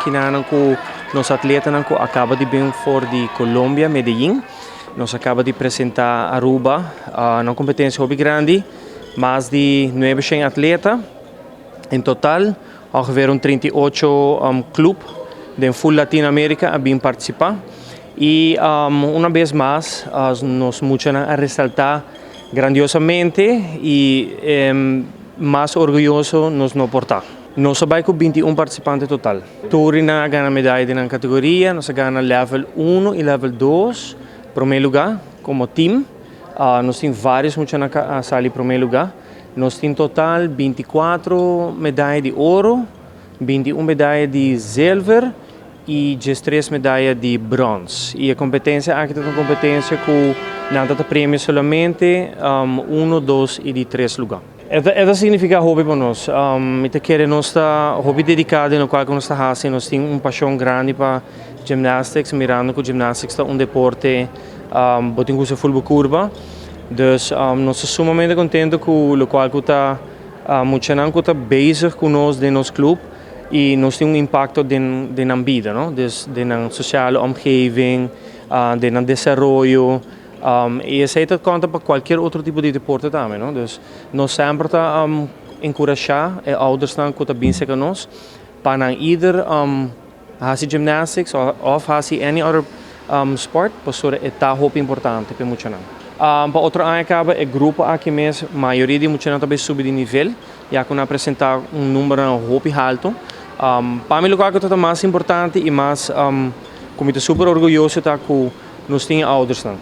akinan ku nos atletanan ku a kaba di bin for di Colombia, Medellin. Nos a kaba di presentá Aruba na un kompetensia hopi grandi, mas di 900 atleta en total, ongeveer un 38 klup den full Latinoamérika a bin partisipá. I un bes mas, nos muchanan a resaltá grandiosamente i mas orguyoso nos no por ta. Nos a bai ku 21 partisipante total. Tur nan a gana medaya den kategoria, nos a gana level 1 i level 2, promé lugá, komo team. Nos tin vários muchanan a sali promé lugá. Nos tin total 24 medaya di oro, 21 medaya di zilver i 13 medaya di bròns. I e kompetensia aki ta un kompetensia ku nan ta premia solamente 1, 2 i di 3 lugá. E ta signifiká hopi pa nos. Mi ta kere nos ta hopi dediká na loke nos ta hasi, nos tin un pashon grandi pa gymnastics, mirando ku gymnastics ta un deporte bo tin ku full kurpa. Dus nos ta sumamente kontentu ku loke ku ta muchanan ku ta bezig ku nos den nos klup i nos tin un impakto den nan bida, no? Dus den nan sociale omgeving, den nan desaroyo. I esei ta konta pa kualke otro tipo di deporte tambe, no? Dus nos semper ta enkurashá e oudernan ku ta bin ku nos pa nan either hasi gymnastics òf hasi any other sport, pasobra e ta hopi importante pa muchanan. Pa otro aña kaba e grupo aki mes, mayoria di muchanan tambe subi di nivel, ya ku nan a presentá un number hopi haltu. Pa mi, loke ta mas importante i mas ku mi ta super orguyoso ta ku nos tin oudernan.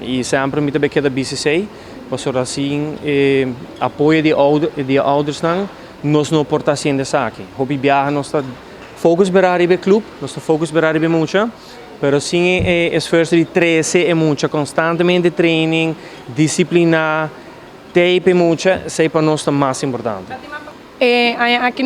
I semper mi tambe keda BCC, pasobra sin apoyo di oudernan, nos no por ta hasiendo esaki. Hopi biaha nos ta focus bera riba klup, nos ta focus bera riba mucha, pero sin esfuerso di trese e mucha konstantemente training, disiplina, tape mucha, esei pa nos ta mas importante. Aki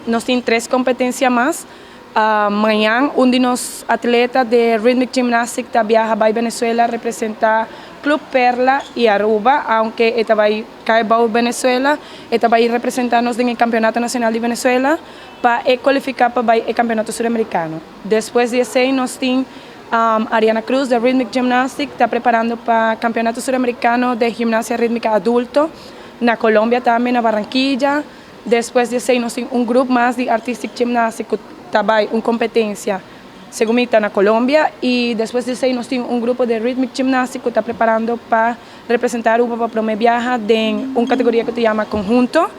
nos tin tres kompetensia mas. Mañan, un di nos atletanan di Rhythmic Gymnastics ta biaha pa Venezuela representá Club Perla i Aruba, aunke e ta bai kai Venezuela, e ta bai representá nos den Kampeonato Nashonal di Venezuela pa kualifiká pa e Kampeonato Suramerikano. Despues di esei, nos tin Ariana Cruz di Rhythmic Gymnastics, ta preparando pa Kampeonato Suramerikano di Gimnasia Rítmika Adulto, na Colombia tambe, na Barranquilla. Despues di esei, nos tin un grupo mas di Artistic Gymnastics ku tambe un kompetensia, segun ta na Colombia. I despues di esei, nos tin un grupo di Rhythmic Gymnastics ku ta preparando pa representá Aruba pa promé biaha den un kategoria ku ta yama conjunto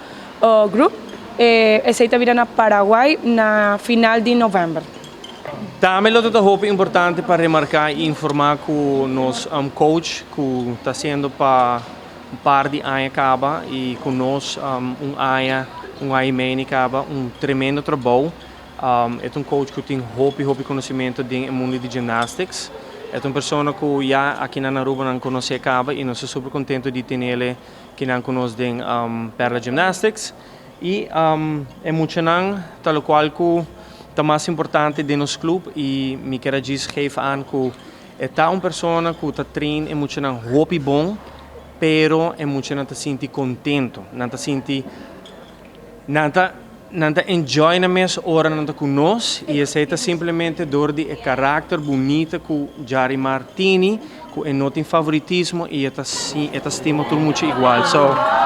o group. Esei ta na Paraguay na final di novèmber. Tambe ta hopi importante pa remarká i informá ku nos coach ku ta hasiendo pa un par di aña kaba i ku nos un aña i mei kaba, un tremendo trabou. E un coach ku tin hopi hopi konosementu den mundu di gymnastics. E un persona ku ya aki na Aruba nan konosé kaba i nos ta super kontentu di ten'é akinan ku nos den Perla Gymnastics. I e muchanan ta loke ku ta mas importante den nos klup i mi ke geef aan ku ta un persona ku ta train e muchanan hopi bon, pero e muchanan ta sinti kontentu, nan ta sinti nan ta enjoy na mes ora nan ta ku nos i esei ta simplemente dor di e karakter bunita ku Jari Martini, ku e no tin favoritismo i e ta stima tur mucha igual. So.